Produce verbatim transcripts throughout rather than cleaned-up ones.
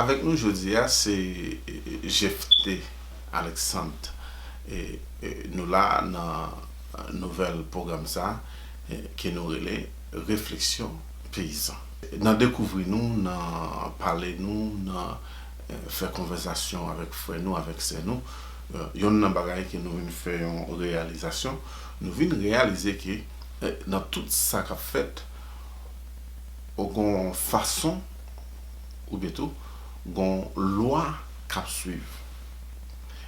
Avèk nou jodi a se, e, e, Jephté Alexandre. E, e, nou la nan, e, nouvèl pwogram sa, e, ke nou rele Refleksyon Peyizan. Nan dekouvri nou, nan pale nou, nan, e, fè konvèsasyon avèk frè nou, avèk sè nou, e, yonn nan bagay ke nou vin fè yon reyalizasyon, nou vin reyalize ke, e, nan tout sa k ap fèt, ou gon fason, oubyen tou, gon lwa k ap swiv.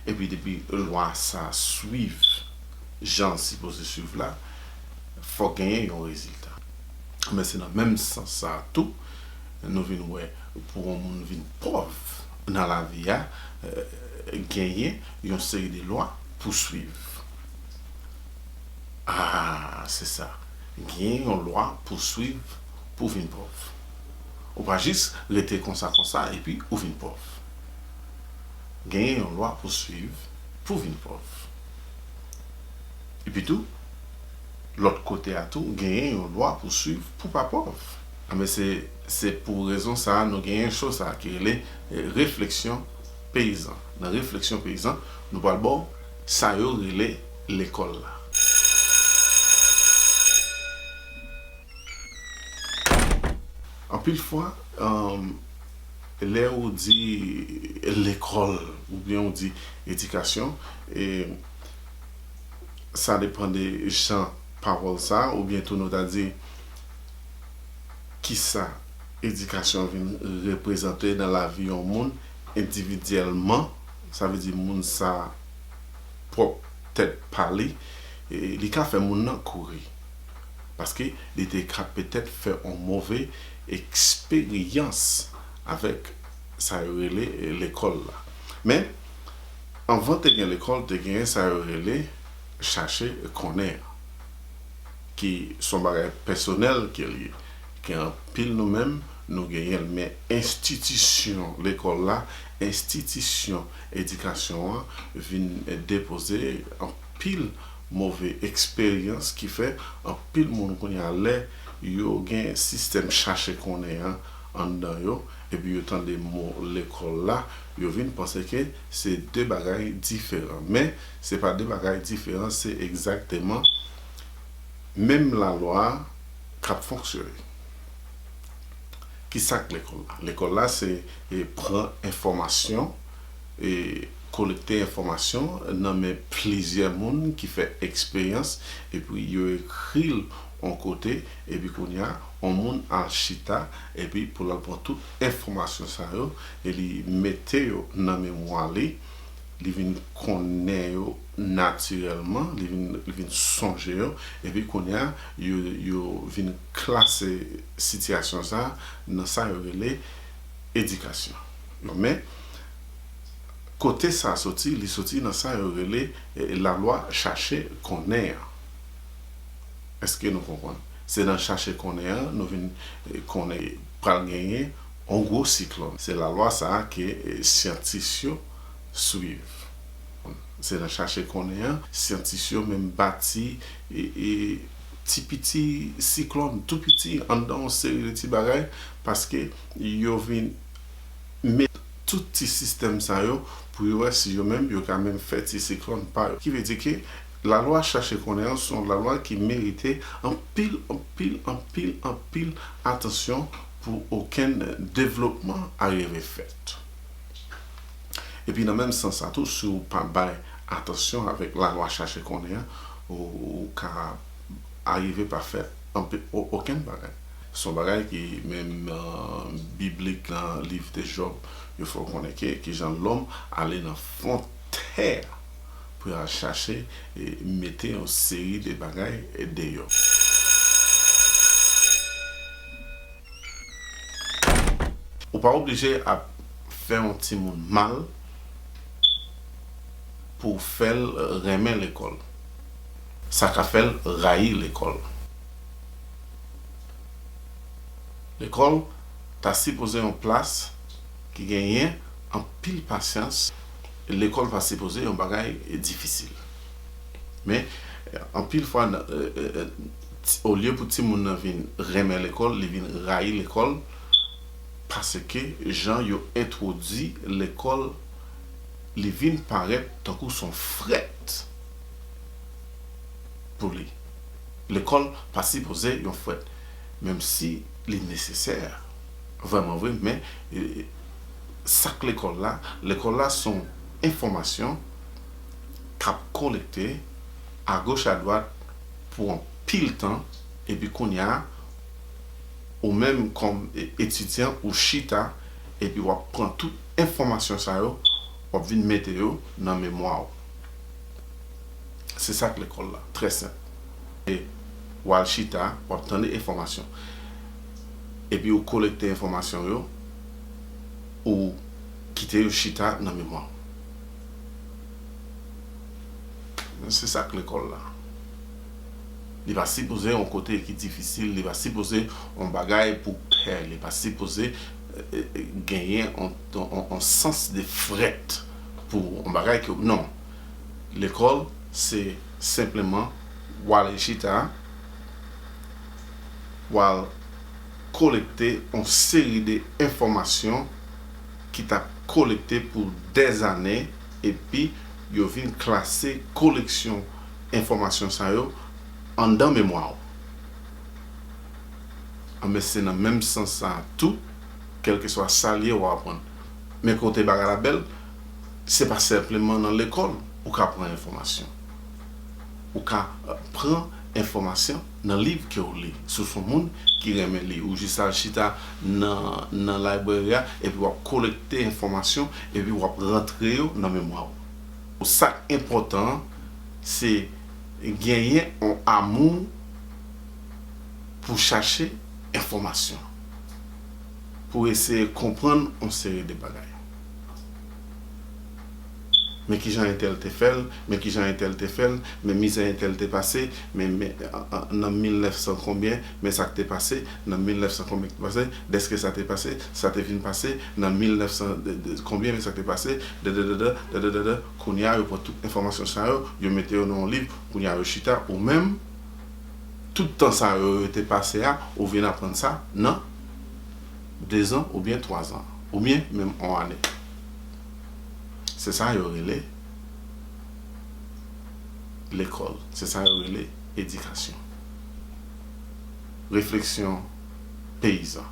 Epi depi lwa sa swiv jan l sipoze swiv la, fòk genyen yon rezilta. Men se nan menm sans sa a tou, nou vin wè pou yon moun vin pòv nan lavi a, e, genyen yon seri de lwa pou swiv. Ah, se sa. Gen yon lwa pou swiv pou vin pòv. Ou pa jis rete konsa konsa epi ou vin pòv. Gen yon lwa pou swiv pou vin pòv. Epi tou, lòt kote a tou, gen yon lwa pou swiv pou pa pòv. Anben, se, se pou rezon sa a nou genyen cho sa a ki rele, e, Refleksyon Peyizan. Nan Refleksyon Peyizan, nou pral ba w sa yo rele lekòl la. Anpil fwa, um, lè ou di lekòl oubyen ou di edikasyon, e, sa depann de jan pawòl sa, oubyen tou nou ta di kisa edikasyon vin reprezante nan lavi yon moun endividyèlman, sa vle di moun sa pwòp tèt pa li, e, li ka fè moun nan kouri. Paske li te ka petèt fè yon move eksperyans avèk sa yo rele, e, lekòl la. Men, anvan te gen lekòl, te gen sa yo rele chache konnen an, ki se yon bagay pèsonèl ke l ye, ke anpil nou menm, nou genyen l. Men enstitisyon lekòl la, enstitisyon edikasyon an vin depoze anpil move eksperyans ki fè anpil moun kounye a lè yo gen sistèm chache konnen an anndan yo, epi yo tande mo lekòl la, yo vin panse ke se de bagay diferan. Men, se pa de bagay diferan, se egzakteman menm lalwa a k ap fonksyone. Kisa k lekòl la? Lekòl la se, e, pran enfòmasyon, e, kolekte enfòmasyon nan men plizyè moun ki fè eksperyans, epi yo ekri l yon kote, epi kounye a, yon moun al chita, epi pou l al pran tout enfòmasyon sa yo, e li mete yo nan memwa li, li vin konnen yo natirèlman, li vin, li vin sonje yo, epi kounye a, yo, yo vin klase sitiyasyon sa a nan sa yo rele edikasyon. Men, kote sa soti? Li soti nan sa yo rele, e, lalwa chache konnen an. Èske nou konprann? Se nan chache konnen an, nou vin, e, konnen pral genyen yon gwo siklòn. Se lalwa sa a ke, e, syantis yo swiv. Se nan chache konnen an, syantis yo menm bati, e, e, ti piti siklòn, tou piti, anndan yon seri de ti bagay, paske yo vin met tout ti sistèm sa yo pou yo wè si yo menm yo ka menm fè ti siklòn pa yo. Ki vle di ke lalwa chache konnen an se yon lalwa ki merite anpil, anpil, anpil, anpil atansyon pou okenn devlopman arive fèt. Epi nan menm sans sa tou, si w pa bay atansyon avèk lalwa chache konnen an, ou, ou ka arive pa fè anpe-, o-, okenn bagay. Se yon bagay ki menm, e, biblik nan liv de Jòb, yo fè w konnen ke kijan lòm ale nan fon tè a pou y al chache e mete yon seri de bagay deyò. Ou pa oblije ap fè yon timoun mal pou w fè l renmen lekòl. Sa ka fè l rayi lekòl. Lekòl ta sipoze yon plas ki genyen anpil pasyans. Lekòl pa sipoze yon bagay difisil. Men, anpil fwa, nan, e, e, e, ti-, olye pou timoun nan vin renmen lekòl, li vin rayi lekòl, Paske jan yo entwodui lekòl, li vin parèt tankou s on frèt pou li. Lekòl pa sipoze yon frèt, menm si li nesesè, vrèman vre, men e, sa k lekòl la, lekòl la s on enfòmasyon k ap kolekte agoch adwat pou anpil tan, epi kounye a, ou menm kòm e- etidyan, ou chita, epi w ap pran tout enfòmasyon sa yo, w ap vin mete yo nan memwa w. Se sa k lekòl la, trè senp. E w al chita, w ap tande enfòmasyon. Epi ou kolekte enfòmasyon yo, ou kite yo chita nan memwa w. Se sa k lekòl la. Li pa sipoze yon kote ki difisil, li pa sipoze yon bagay pou pè, li pa sipoze e, e, genyen yon, yon, yon sans de frèt pou yon bagay ke, non. Lekòl, se senpleman w ale chita, w al kolekte yon seri de enfòmasyon ki t ap kolekte pou dèzane, epi yo vin klase koleksyon enfòmasyon sa yo anndan memwa w. Anben, se nan menm sans sa a tou, kèlkeswa sa l ye, w a aprann. Men kote bagay la bèl, se pa senpleman nan lekòl ou ka pran enfòmasyon. Ou ka e, pran enfòmasyon nan liv ke w li. Si w s on moun ki renmen li, ou jis al chita nan, nan library a, epi w ap kolekte enfòmasyon, epi w ap rantre yo nan memwa w. Sa k enpòtan an, se genyen yon amou pou chache enfòmasyon, pou eseye konprann yon seri de bagay. Men kijan entèl te fè l, men kijan entèl te fè l, men mizè entèl te pase, men, men an- an- nan mil nèf san konbyen, men sa k te pase, nan mil nèf san konbyen k te pase, dèske sa te pase, sa te vin pase, nan mil nèf san de- de- konbyen, men sa k te pase, de de de de de de de de, kounye a yo pran tout enfòmasyon sa yo, yo mete yo nan yon liv, kounye a yo chita, ou menm, tout tan sa yo yo te pase a, ou vin aprann sa nan dezan oubyen twazan, oubyen menm yon ane. Se sa yo rele lekòl. Se sa yo rele edikasyon. Refleksyon peyizan.